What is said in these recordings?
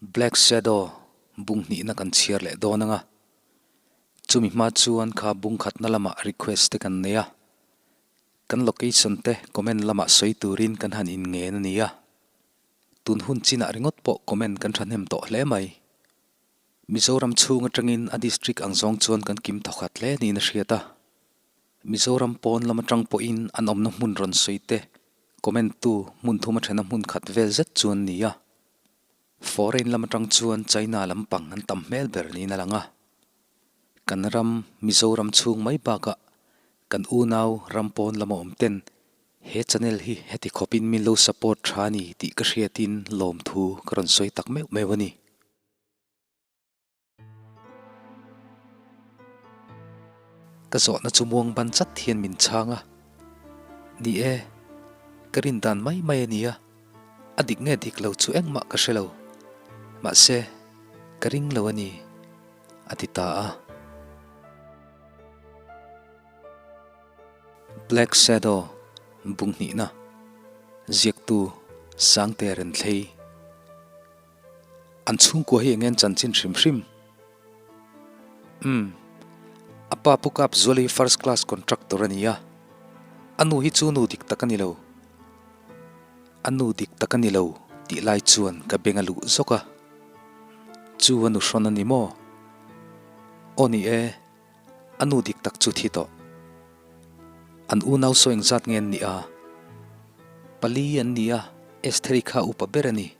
Black Shadow bung hnihna kan chhiar leh dawn ang a, chumi hma chuan kha bung khatna lamah request te kan nei a, kan location te comment lamah sawi turin kan han inngen a ni a, tun hun chinah ringawt pawh comment kan thahnem tawh hle mai. Mizoram chhung atangin a district ang zawng chuan kan kim thawkhat hle niin a hriat a. Mizoram pawn lam atang pawhin an awmna hmun rawn sawi te comment tu hmun thum a thena hmun khat vel zet chu an ni a. Foreign lam atang chuan China lampang an tam hmel ber niin a lang a. Kan ram Mizoram chhung mai bakah kan unau ram pawn lama awm ten he channel hi heti khawpin min lo support tha a ni tih ka hriatin lawmthu ka rawn sawi tak meuh meuh a ni. Ka zawhna chu muang ban chat hian min chhang a, Ni e, ka rin dan mai mai a nia, a dik nge dik lo chu engmah ka hre lo, mahse, ka ring lo a ni, a ti ta a. Black Shadow bung hnihna, ziaktu Sangte Renthlei. An chhungkua hi eng en chanchin hrim hrim? Umm. A pa Pu Kap Zual hi first class contractor a ni a. A nu hi chu nu dik tak a ni lo. A nu dik tak a ni lo tih lai chuan ka beng a luh zawk a. Chu a nu hrawn a ni maw? Aw ni e, a nu dik tak chu thi tawh. An unau saw engzat nge an nih a? Pali an ni a, Estheri kha upa ber a ni.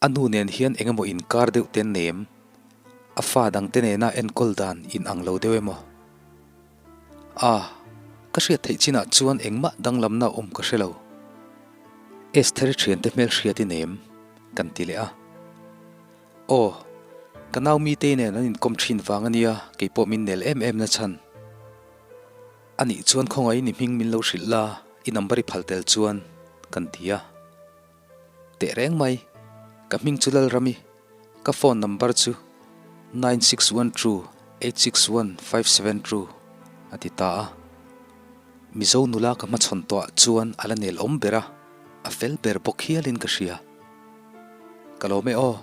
A nu nen hian eng emaw inkar deuh te an nei em? A fa dangte nena enkawl dan in ang lo deuh emaw? A, ka hriat theih chinah chuan engmah danglamna awm ka hre lo. Estheri thiante hmel hriat i nei em? Kan ti leh a. Aw, ka nau mitei nen an inkawm thin vang a nia, keipawh min nel em em na chhan. A nih chuan khawngaihin i hming min lo hrilh la, i number i phal tel chuan, kan ti a. Teh reng mai, ka hming chu Lalrami, ka phone number chu 9612861572 a ti ta a. Mizo nula ka hmachhawn tawhah chuan a la nel awm ber a, a fel ber bawk hialin ka hria. Ka lawm e aw,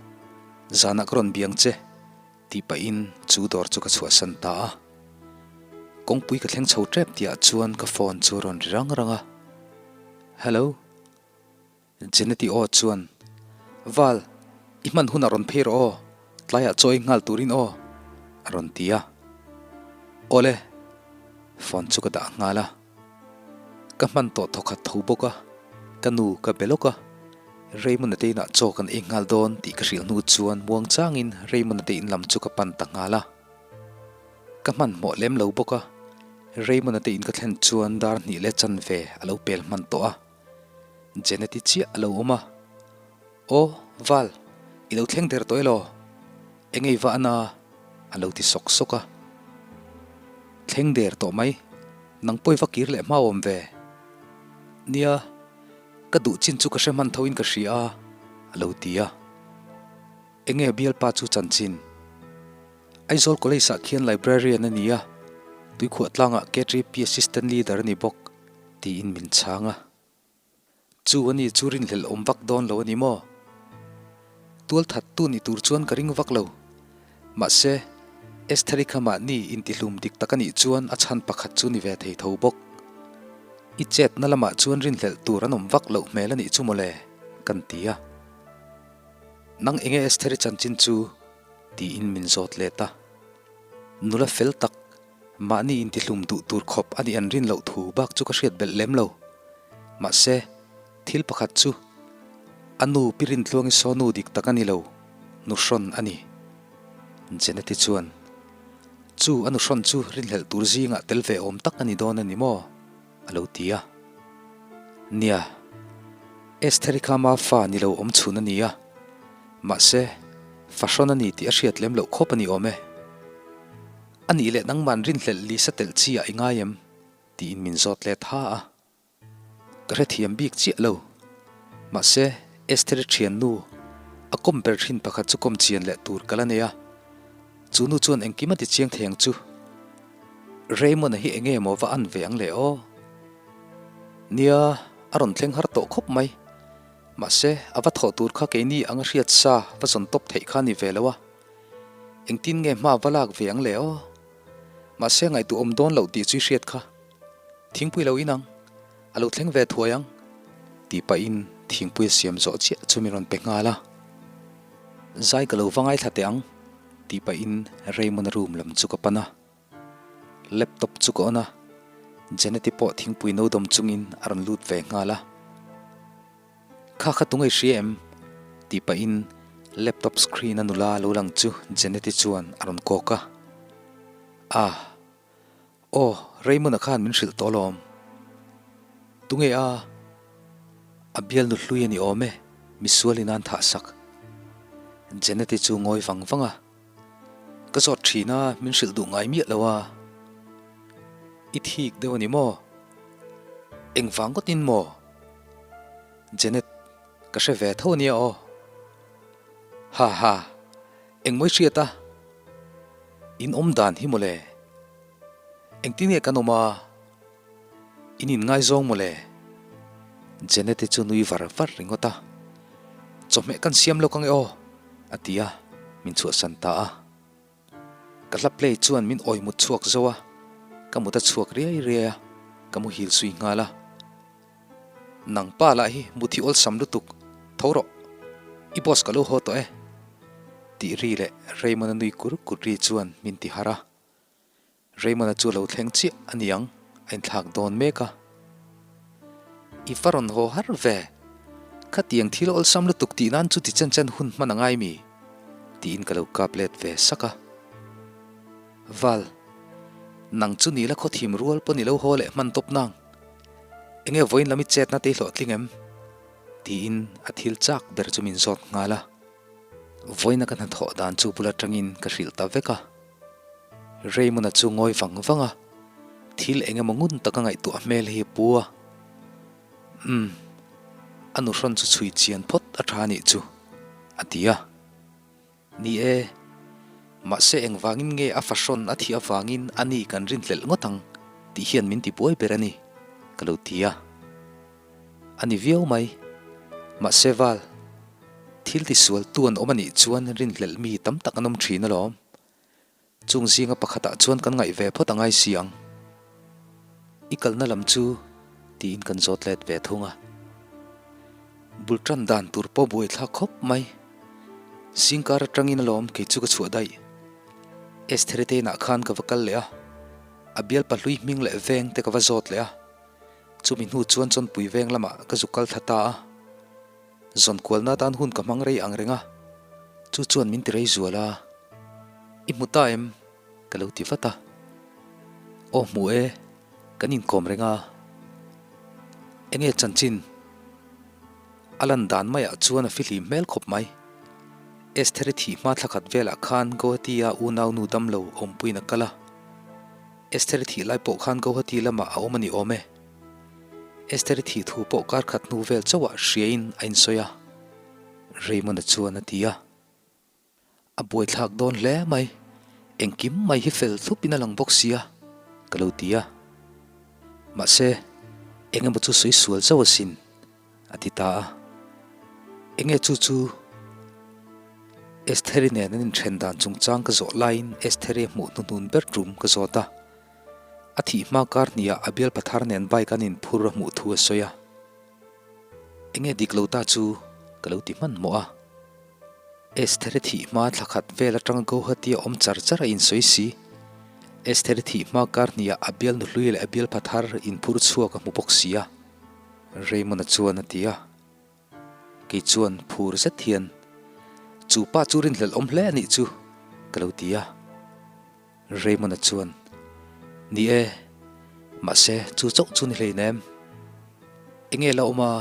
zanah ka rawn biang che tih pahin chu dawr chu ka chhuahsan ta a. Kawngpui ka thleng chho tep tihah chuan ka phone chu a rawn ri rang rang a. Hello. Jeneti aw chuan, Val, i hman hunah rawn phei rawh aw, tlaiah chaw ei nghal turin aw, a rawn ti a. Awle, phone chu ka dah nghal a. Ka hman tawh thawkhat tho bawk a, ka nu ka be lawk a. Raymond-a te inah chaw kan ei nghal dawn tih ka hrilh hnu chuan muang changin Raymond-a te in lam chu ka pan ta nghal a. Ka hmanhmawh lem lo bawk a, Raymond-a te in ka thlen chuan dar hnih leh chanve a lo pel hman tawh a. Jeneti chiah a lo awm a, Aw, Val, i lo thleng der tawh elaw? Engei va ana? a lo ti sawk sawk a. Thleng der tawh mai, nang pawi va kir leh hma awm ve. Nia, ka duh chin chu ka hre hman tho in ka hria a, a lo ti a. Enge bialpa chu chanchin? Aizawl College ah khian librarian a ni a, Tuikhuah tlangah KTP Assistant Leader a ni bawk. Tiin min chhang a. Chu a ni chu rinhlelh awm vak dawn lo a ni maw? Tual that tu ni tur chuan ka ring vak lo. Mahse, Estheri kha mahni intihlum dik tak a nih chuan a chhan pakhat chu ni ve thei tho bawk. I chetna lamah chuan rinhlelh tur an awm vak loh hmel a nih chu mawle, kan ti a. Nang enge Estheri chanchin chu? tiin min zawt let a. Nula fel tak Mahni intihlum duh tur khawp a nih an rin loh thu bak chu ka hriat belh lem lo. Mahse, thil pakhat chu, a nu Pi Rintluangi saw nu dik tak a ni lo, nu hrawn a ni. Jeneti chuan, Chu a nu hrawn chu rinhlelh tur zingah tel ve awm tak a ni dawn a ni maw? a lo ti a. Nia, Estheri kha ma fa ni lo awm chhun a ni a, mahse, fa hrawn a ni tih a hriat lem loh khawp a ni awm e. A nih leh nangman rinhlelh Lisa telh chi ah i ngai em? tiin min zawt let ha a. Ka hrethiam bik chiah lo. Mahse, Estheri thiannu, a kawm ber thin pakhat chu kawm chian leh tur ka la nei a. Chu nu chuan engkim a ti chiang thei ang chu. Raymond-a hi enge maw va an ve ang le aw? Nia, a rawn thleng har tawh khawp mai. Mahse, a va thawh tur kha keini anga hriat sa va zawn tawp theih kha a ni ve lo a. Engtin nge hma va lak ve ang le aw? Mahse, ngaihtuah awm dawn loh tih chu i hriat kha. Thingpui lo inang, a lo thleng ve thuai ang. Tih pahin thingpui a siam zawh chiah chu min rawn pe nghal a. Zai ka lo va ngaithla teh ang, tih pahin Raymond-a room lam chu ka pan a. Laptop chu ka on a, Janet-i pawh thingpui no dawm chungin a rawn lut ve nghal a. Kha kha tunge i hria em? tih pahin laptop screen a nula lo lang chu Janet-i chuan a rawn kawk a. Ah. Aw, Raymond-a khan min hrilh tawh alawm. Tunge a? A bialnu hlui a ni awm e, misual in an thah sak. Janet-i chu ngawi vang vang a. Ka zawt thin a, min hrilh duh ngai miah lo a. I thik deuh a ni maw? Engvang ngawtin maw? Janet, ka hre ve tho a nia aw. Ha ha, engmawi hriat a? In awm dan hi mawle. Engtin nge kan awm a? In inngaizawng mawle. Janet-i chu nui var var ringawt a. Chawhmeh kan siam lawk ange aw, a ti a, min chhuahsan ta a. Ka hla play chuan min awi mut chhuak zo a, ka mut a chhuak riai riai a, ka muhil zui nghal a. Nang pa lah hi mut hi awlsam lutuk, tho rawh, i boss ka lo haw tawh e, tih ri leh Raymond-a nui kur kur ri chuan min ti harh a. Raymond-a chu a lo thleng chiah a ni ang, a inthlak dawn mek a. I va rawn haw har ve, khatiang thil awlsam lutuk tih nan chu ti chen chen hun hman a ngai mi? tiin ka lo kap let ve sak a. Val, nang chu ni la khawthim rual pawn i lo haw leh hman tawp nang. Enge vawiin lam i chetna te i hlawhtling em? Tiin a thil chak ber chu min zawt nghal a. Vawiina ka hnathawh dan chu bul atangin ka hrilh ta vek a. Raymond-a chu ngawi vang vang a, thil eng emaw ngun taka ngaihtuah hmel hi a pu a. Umm, a nuhrawn chu chhui chian phawt a tha anih chu, a ti a. Ni e, mahse engvangin nge a fahrawn a thih avangin a ni kan rinhlelh ngawt ang tih hian min tibuai ber a ni, ka lo ti a. A ni viau mai. Mahse Val, thil tisualtu an awm a nih chuan rinhlelh mi tam tak an awm thin alawm. Chung zinga pakhatah chuan kan ngaih ve phawt a ngai si ang. I kalna lam chu tiin kan zawt let ve thung a. Bul tan dan tur pawh buai thlak khawp mai. Zingkar atangin alawm kei chu ka chhuah daih. Esther-i te inah khan ka va kal leh a, a bialpa hlui hming leh veng te ka va zawt leh a. Chumi hnu chuan Chawnpui veng lamah ka zuk kal thla ta a. Zawn kualna atan hun ka hmang rei ang reng a, chu chuan min ti rei zual a, I hmu ta em? ka lo ti vat a. Aw hmu e, kan inkawm reng a. Enge chanchin? A lan dan maiah chuan a fihlim hmel khawp mai. Esther-i thih hma thla khat velah khan Guwahati-a unaunu damlo awmpuiin a kal a. Esther-i thih lai pawh khan Guwahati lamah a awm a ni awm e. Esther-i thih thu pawh kar khat hnu vel chauhah hriain a insawi a, Raymond-a chuan a ti a. A buaithlak dawn hle mai, engkim mai hi fel thlupin a lang bawk sia, ka lo ti a. Mahse, eng emaw chu sawi sual zauh asin, a ti ta a. Enge chu chu? Esther-i nen an inthen dan chungchang ka zawh laiin Esther-i a hmuh hnuhnun ber tum ka zawt a. A thih hma kar hniah a bialpa thar nen bike an inphur a hmuh thu a sawi a. Enge dik lo ta chu ka lo ti hmanhmawh a. Esther-i thih hma thla khat vel atanga Guwahati a awm char char a insawi si. Esther-i thih hma kar hniah a bialnu hlui leh a bialpa thar inphur chhuak a hmu bawk si a. Raymond-a chuan a ti a. Kei chuan phur zet hian, Chu pa chu rinhlelh awm hle a nih chu, ka lo ti a. Raymond-a chuan, Ni e, mahse chu chauh chu ni hleinem. Enge la awm a?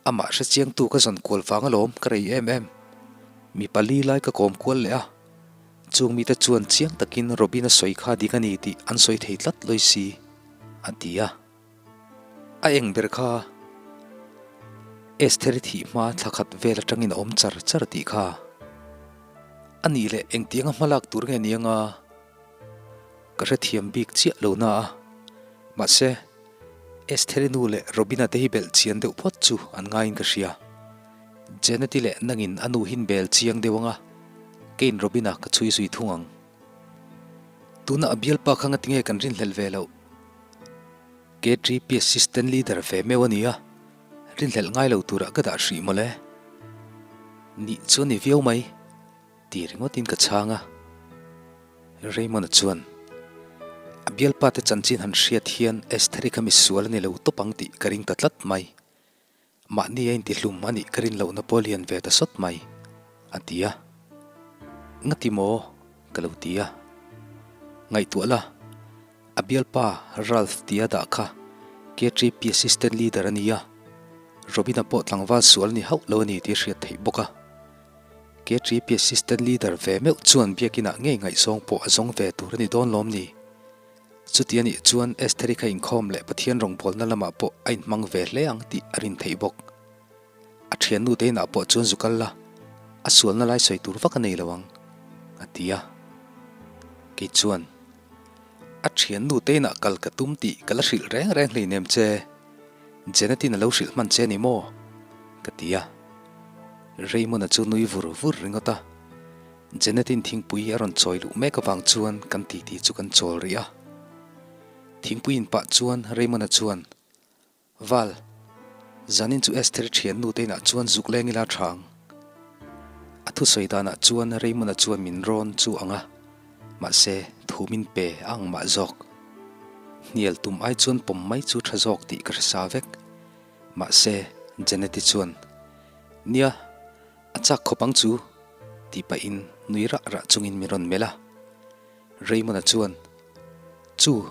Amah hre chiangtu ka zawn kual vang alawm ka rei em em. Mi pali lai ka kawm kual leh a, chung mite chuan chiang takin Robin-a sawi kha dik a ni tih an sawi thei tlat lawi si, a ti a. A eng ber kha Esther-i thih hma thla khat vel atangin a awm char char tih kha. A nih leh engtianga hma lak tur nge ni anga ka hrethiam bik chiah lo na a. Mahse, Estheri nu leh Robina te hi belh chian deuh phawt chu an ngaiin ka hria. Jeneti leh nangin a nu hin bel chiang deuh anga keiin Robina ka chhui zui thung ang. Tuna a bialpa kha ngatinge kan rinhlelh ve loh? KTP Assistant Leader ve meuh a nia, rinhlelh ngai lo turah ka dah hrih mawle. Nih chu a ni viau mai, ti ringawtin ka chhang a. Raymond-a chuan, A bialpa te chanchin han hriat hian Estheri kha misual a ni lo tawp ang tih ka ring ta tlat mai. Mahni a intihlum a nih ka rin lohna pawh lian ve ta sawt mai, a ti a. Ngati maw? ka lo ti a. Ngaihtuah la, a bialpa Ralph tia dah kha KTP Assistant Leader a ni a, Robina pawh tlangval sual a ni hauh lo a ni tih a hriat theih bawk a. KTP Assistant Leader ve meuh chuan biakinah ngei ngaihzawng pawh a zawng ve tur a ni dawn lawm ni? Chuti a nih chuan Estheri kha inkhawm leh Pathian rawngbawlna lamah pawh a inhmang ve hle ang tih a rin theih bawk. A thiannu te inah pawh chuan zu kal la, a sualna lai sawi tur vak a nei lo ang, a ti a. Kei chuan, A thiannu te inah kal ka tum tih ka la hrilh reng reng hleinem che, Janet-in a lo hrilh hman che ni maw? ka ti a. Raymond-a chu nui vur vur ringawt a. Janet-in thingpui a rawn chawi luh mek avang chuan kan titi chu kan chawl rih a. Thingpui in pah chuan Raymond-a chuan, Val, zanin chu Esther-i thiannu te inah chuan zuk leng ila tha ang. A thusawi danah chuan Raymond-a chuan min rawn chu ang a, mahse thu min pe a ang mah zawk. Hnial tum ai chuan pawm mai chu tha zawk tih ka hre sa vek. Mahse, Janet-i chuan, Nia, A chak khawp ang chu, tih pahin nui rah rah chungin min rawn melh a. Raymond-a chuan, Chu,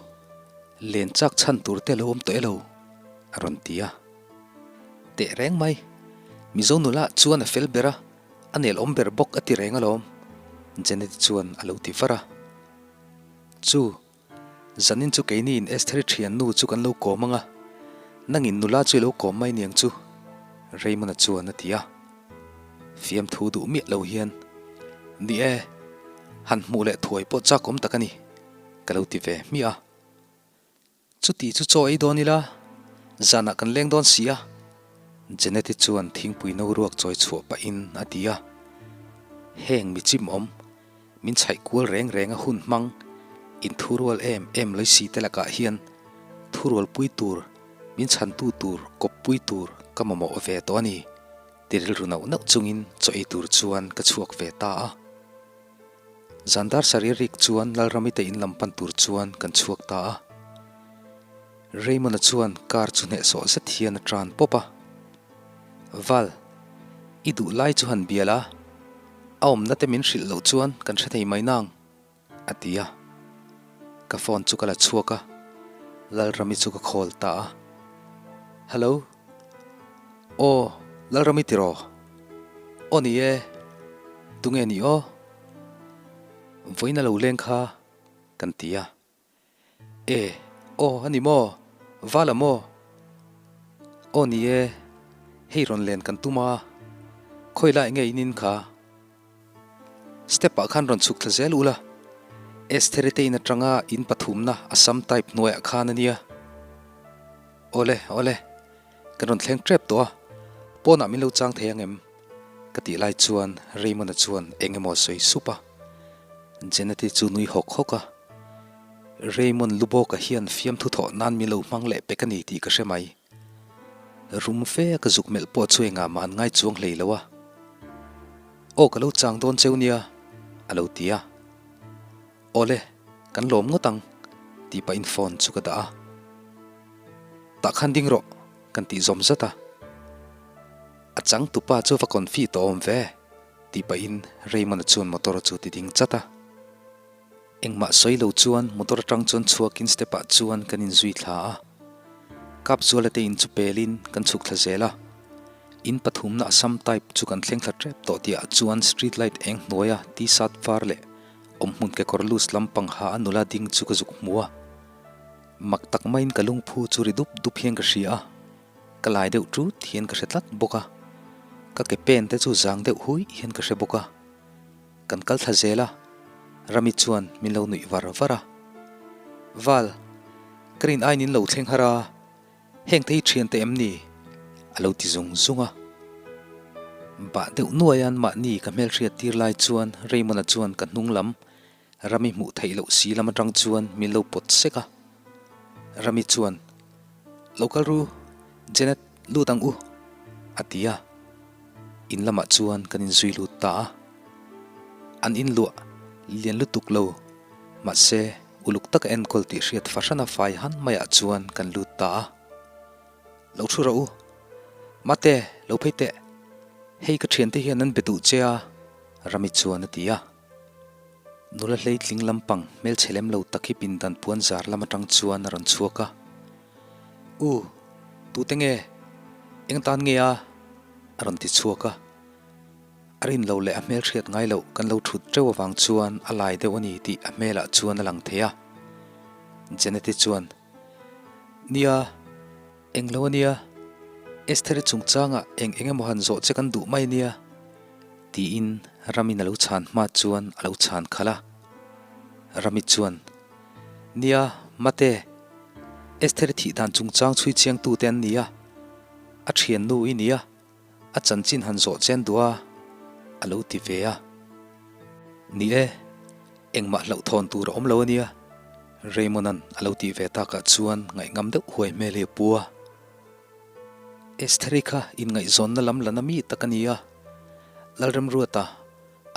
len chak chhan tur te lo awm tawh e lo, a rawn ti a. Teh reng mai, Mizo nula chuan a fel ber a, a nel awm ber bawk a ti reng alawm, Janet-i chuan a lo ti var a. Chu, Zanin chu keiniin Estheri thiannu chu kan lo kawm ang a, nangin nula chu i lo kawm mai niang chu, Raymond-a chuan a ti a. Fiamthu duh miah lo hian, Ni e, han hmuh leh thuai pawh chak awm tak a ni, ka lo ti ve hmiah a. Chuti chu chaw ei dawn ila, zanah kan leng dawn si a, Janet-i chuan thingpui no ruak chawi chhuah pahin a ti a. Heng mi chim awm, Min chhaih kual reng reng a hun hmang in thurual em em Loisi te lakah hian thurualpui tur, min chhantu tur, kawppui tur ka mamawh ve tawh a ni ti rilru nauh nauh chungin chaw ei tur chuan ka chhuak ve ta a. Zandar Saririk chuan Lalrami te in lam pan tur chuan kan chhuak ta a. Raymond-a chuan car chu hnehsawh zet hian a tan pawp a. Val, i duh lai chu han bial a, a awmna te min hrilh loh chuan kan hre thei mai nang, a ti a. Ka phone chu ka la chhuak a, Lalrami chu ka call ta a. Hello? Aw, Lalrami tiraw? Aw ni e, tunge ni aw? Vawiin a lo leng kha kan ti a. E, aw a ni maw? Vala maw? Aw ni e, hei rawn len kan tum a, khawi lai nge in in kha? Step ah khan rawn chhuk thla zel ula, Estheri te in atanga in pathumna Assam type hnuaiah khan a nia. Awle, awle, kan rawn thleng tep tawh a, pawnah min lo chang thei ang em? Ka tih lai chuan Raymond-a chuan eng emaw a sawi sup a, Janet-i chu nui hawk hawk a. Raymond Lubawka hian fiamthu thawh nan min lo hmang leh pek a ni tih ka hre mai. Rum fe a ka zuk melh pawh chu engah mah an ngai chuang hlei lo a. Aw ka lo chang dawn cheu nia, a lo ti a. Awle, kan lawm ngawt ang, tih pahin phone chu ka dah a. Tah khan ding rawh, kan tih zawm zat a. A changtupa chu va confi tawh awm ve, tih pahin Raymond-a chuan motor chu ti ding chat a. Engmah sawi lo chuan motor atang chuan chhuakin step ah chuan kan inzui thla a. Kap zuala te in chu pelin kan chhuk thla zel a. In pathumna Assam type chu kan thleng thla tep tawh tih ah chuan street light eng hnuaia t-shirt var leh awmhmun kekawr loose lampang ha a nula ding chu ka zuk hmu a. Mak tak maiin ka lungphu chu ri dup dup hian ka hria a. Ka lai deuh tut hian ka hre tlat bawk a. Ka ke pen te chu zang deuh hui hian ka hre bawk a. Kan kal thla zel a, Rami chuan min lo nuih var var a. Val, ka rin aiin in lo thleng har a, Heng te hi thiante em ni? A lo ti zung zung a. Bah deuh nuaian mahni ka hmelhriat tir lai chuan Raymond-a chuan ka hnung lam Rami hmuh theih loh si lam atang chuan min lo pawt sek a. Rami chuan, Lo kal ru, Janet, lut ang u, a ti a. In lamah chuan kan inzui lut ta a. An inluah lian lutuk lo, mahse uluk taka enkawl tih hriat fahrana fai han maiah chuan kan lut ta a. Lo thu rawh u, Mate, lo phei teh, hei ka thiante hian an be duh che a, Rami chuan a ti a. Nula hleitling lampang hmelchhe lem lo tak hi pindan puan zar lam atang chuan a rawn chhuak a. U, tute nge? Eng tan nge a? a rawn ti chhuak a. A rin lo leh a hmelhriat ngai loh kan lo thut teuh avang chuan a lai deuh a ni tih a hmelah chuan a lang thei a. Jeneti chuan, Nia, eng lo a nia, Estheri chungchangah eng eng emaw han zawh che kan duh mai nia, tiin Ramin a lo chhan hma chuan a lo chhan khalh a. Rami chuan, Nia, Mate, Estheri thih dan chungchang chhui chiangtute an ni a, a thiannu i nia, A chanchin han zawh chen duh a, a lo ti ve a. Ni e, engmah hlauhthawn tur a awm lo a nia, Raymond-a'n a lo tih ve takah chuan ngaihngam deuh huai hmel hi a pu a. Estheri kha inngaihzawnna lam lana mi tak a ni a, Lalremruata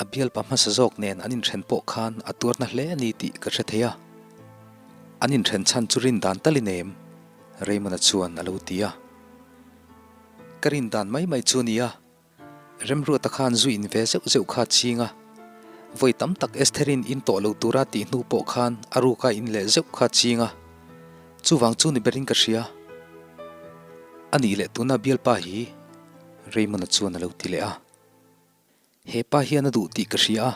a bialpa hmasa zawk nen an inthen pawh khan a tuarna hle a ni tih ka hre thei a. An inthen chhan chu rin dan talin em? Raymond-a chuan a lo ti a. Ka rin dan mai mai chu nia, Remruata khan zu in ve zeuh zeuh kha ching a, vawi tam tak Estherin in tawh lo tura tih hnu pawh khan a ruka in leh zeuh kha ching a, chuvang chu ni berin ka hria. A nih leh tuna bialpa hi Raymond-a chuan a lo ti leh a. He pa hian a duh tih ka hria a,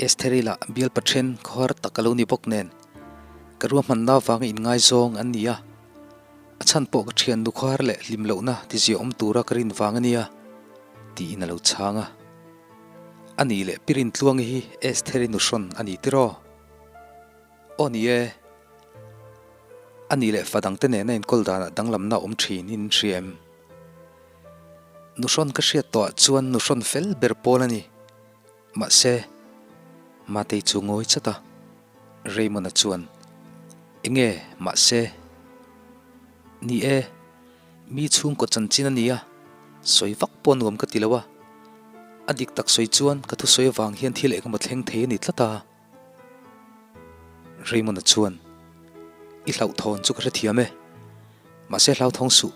Estheri lah bialpa then khawhar tak a lo ni bawk nen, ka ruahmanna avanga inngaizawng an ni a, a chhan pawh ka thian nu khawhar leh hlim lohna tizia awm tura ka rin vang a nia, tiin a lo chhang a. A nih leh Pirin Tluangi hi Estheri nuhrawn a ni tiraw? Aw ni e, a nih leh fa dangte nena inkawl danah danglamna awm thin in hria em? Nuhrawn ka hriat tawhah chuan nuhrawn fel ber pawl a ni. Mahse, Matei chu ngawi chat a. Raymond-a chuan, Enge, mahse? Ni e, mi chhungkaw chanchin a ni a, sawi vak pawh nuam ka ti lo a. A dik tak sawi chuan ka thusawi avang hian thil engemaw thleng thei a ni tlat a. Raymond-a chuan, I hlauhthawn chu ka hrethiam e. Mahse hlauthawng suh,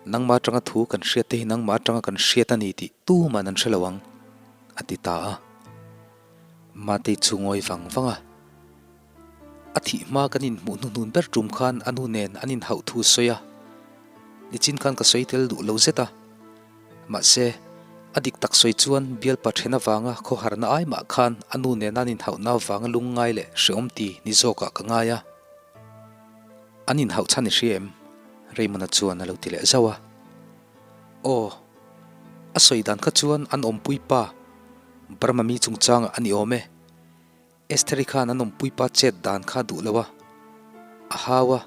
nangmah atanga thu kan hriat te hi nangmah atanga kan hriat a ni tih tuman an hre lo ang, a ti ta a. Matei chu ngawi vang vang a. A thih hma kan inhmuh hnuhnun ber tum khan a nu nen an inhauh thu a sawi a. Nichin khan ka sawi tel duh lo zet a. Mahse, a dik tak sawi chuan bialpa then avanga khawharna ai mah khan a nu nena an inhauhna avanga lungngai leh hrehawm ti ni zawkah ka ngai a. An inhauh chhan i hria em? Raymond-a chuan a lo ti leh zauh a. Aw, a sawi dan kha chuan an awmpui pa Burma mi chungchangah a ni awm e. Estheri khan an awmpui pa chet dan kha duh lo a, a hau a,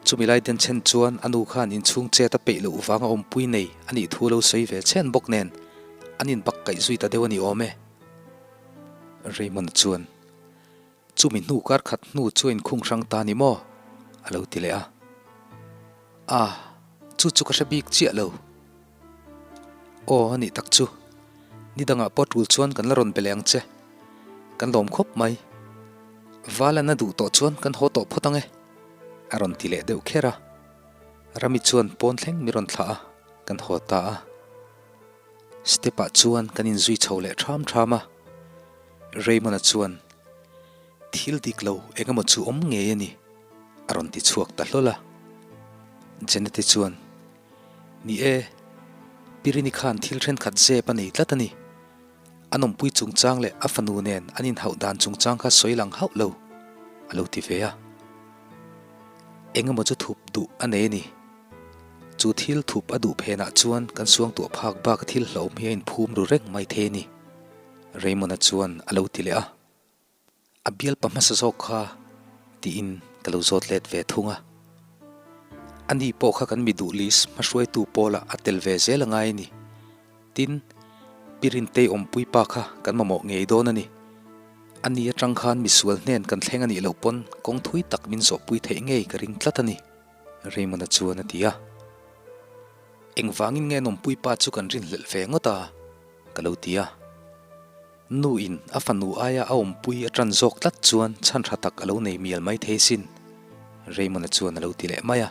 chumi lai den chhen chuan a nu khan inchhung chet a peih loh vanga awmpui nei a nih thu lo sawi ve chhen bawk nen an inbak kaih zui ta deuh a ni awm e. Raymond chuan, Chumi hnu kar khat hnu chu a inkhung hrang ta ni maw? a lo ti leh a. A, chu chu ka hre bik chiah lo. Aw, a nih tak chu. Ni dangah pawh tul chuan kan la rawn be leh ang che. Kan lawm khawp mai. Val an a duh tawh chuan kan haw tawh phawt ang e. A rawn ti leh deuh kher a. Rami chuan pawn thleng mi rawn thlah a, kan haw ta a. Step ah chuan kan inzui chho leh ṭham ṭham a. Raymond-a chuan, Thil dik lo eng emaw chu awm ngei a ni, a rawn ti chhuak ta hlawl a. Janet-i chuan, Ni e, Pirini khan thil thenkhat zep a nei tlat a ni. A nawmpui chungchang leh a fanu nen an inhauh dan chungchang kha sawi lang hauh lo, a lo ti ve a. Engemaw chu thup duh a nei a ni. Chu thil thup a duh phenah chuan kan suangtuah phak bak a thil hlauhawm hi a inphum ru reng mai thei a ni, Raymond-a chuan a lo ti leh a. A bialpa hmasa zawk kha tiin ka lo zawt let ve thung a. Ani pawh kha kan mi duh list hmahruaitu pawlah a tel ve zel a ngai a ni. Tin, Pi Rintei awmpui pa kha kan mamawh ngei dawn a ni. Ani atang khan misual hnen kan thleng a nih loh pawn kawng thui tak min zawhpui theih ngei ka ring tlat a ni, Raymond-a chuan a ti a. Engvangin nge an awmpui pa chu kan rinhlelh ve ngawt a? ka lo ti a. Nu in a fanu aia a awmpui a tan zawk tlat chuan chhan tha tak a lo nei mial mai thei sin, Raymond-a chuan a lo ti leh mai a.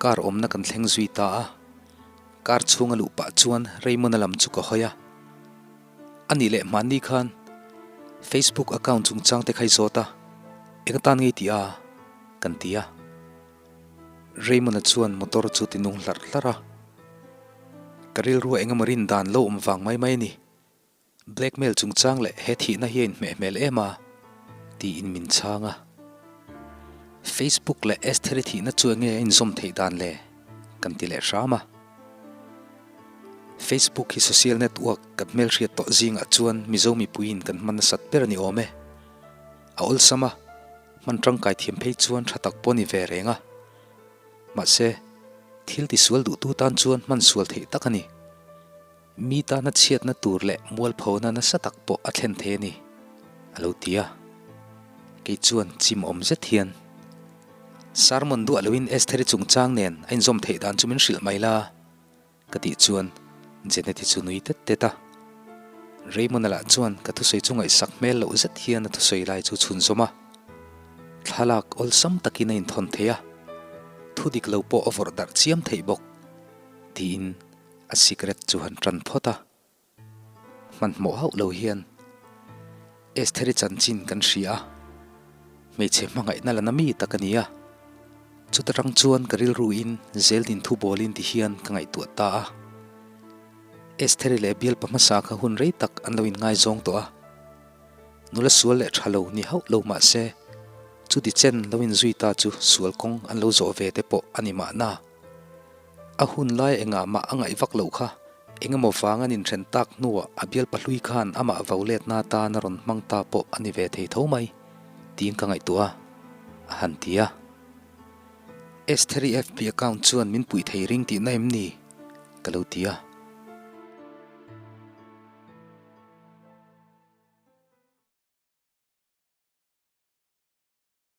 Car awmna kan thleng zui ta a. Car chhung a luh pah chuan Raymond-a lam chu ka hawi a. A nih leh hmanni khan Facebook account chungchang te kha i zawt a, eng atan ngei tih a? kan ti a. Raymond-a chuan motor chu ti nung hlarh hlarh a. Ka rilru eng emaw rin dan lo awm vang mai mai a ni. Blackmail chungchang leh he thihna hi a inhmeh hmel em a? tiin min chhang a. Facebook leh Estheri thihna chu enge a inzawm theih dan le? kan ti leh hram a. Facebook hi social network kan hmelhriat tawh zingah chuan Mizo mipuiin kan hman nasat ber a ni awm e. A awlsam a, hman tangkai thiam phei chuan tha tak pawh a ni ve reng a. Mahse, thil tisual duhtu tan chuan hman sual theih tak a ni. Mi tana chhiatna tur leh mualphona nasa tak pawh a thlen thei a ni, a lo ti a. Kei chuan chim awm zet hian, Sermon duah loin Estheri chungchang nen a inzawm theih dan chu min hrilh mai la, ka tih chuan Jeneti chu nui tet tet a. Raymond-a lah chuan ka thusawi chu ngaihsak hmel loh zet hian a thusawi lai chu chhunzawm a. Thlalak awlsam takin a inthawn thei a, thu dik lo pawh a vawrh darh chiam theih bawk, tiin A cigarette chu han tan phawt a, hmanhmawh hauh lo hian Estheri chanchin kan hria a, hmeichhe hmangaihna la na mi tak a ni a. Chuta tang chuan ka rilruin Zeldin thu bawlin ti hian ka ngaihtuah ta a. Estheri leh bialpa hmasa kha hun rei tak an lo inngaizawng tawh a, nula sual leh tha lo ni hauh lo mah se, chuti chen lo inzui ta chu sual kawng an lo zawh ve te pawh a ni mahna. A hun lai engah mah a ngaih vak loh kha, engemaw vang an inthen tak hnuah a bial pahlui khan amah vo letna atan a rawn hmang ta pawh a ni ve thei tho mai, tiin ka ngaihtuah a, a han ti a. Estheri FB account chuan min puih thei ring tihna em ni? ka lo ti a.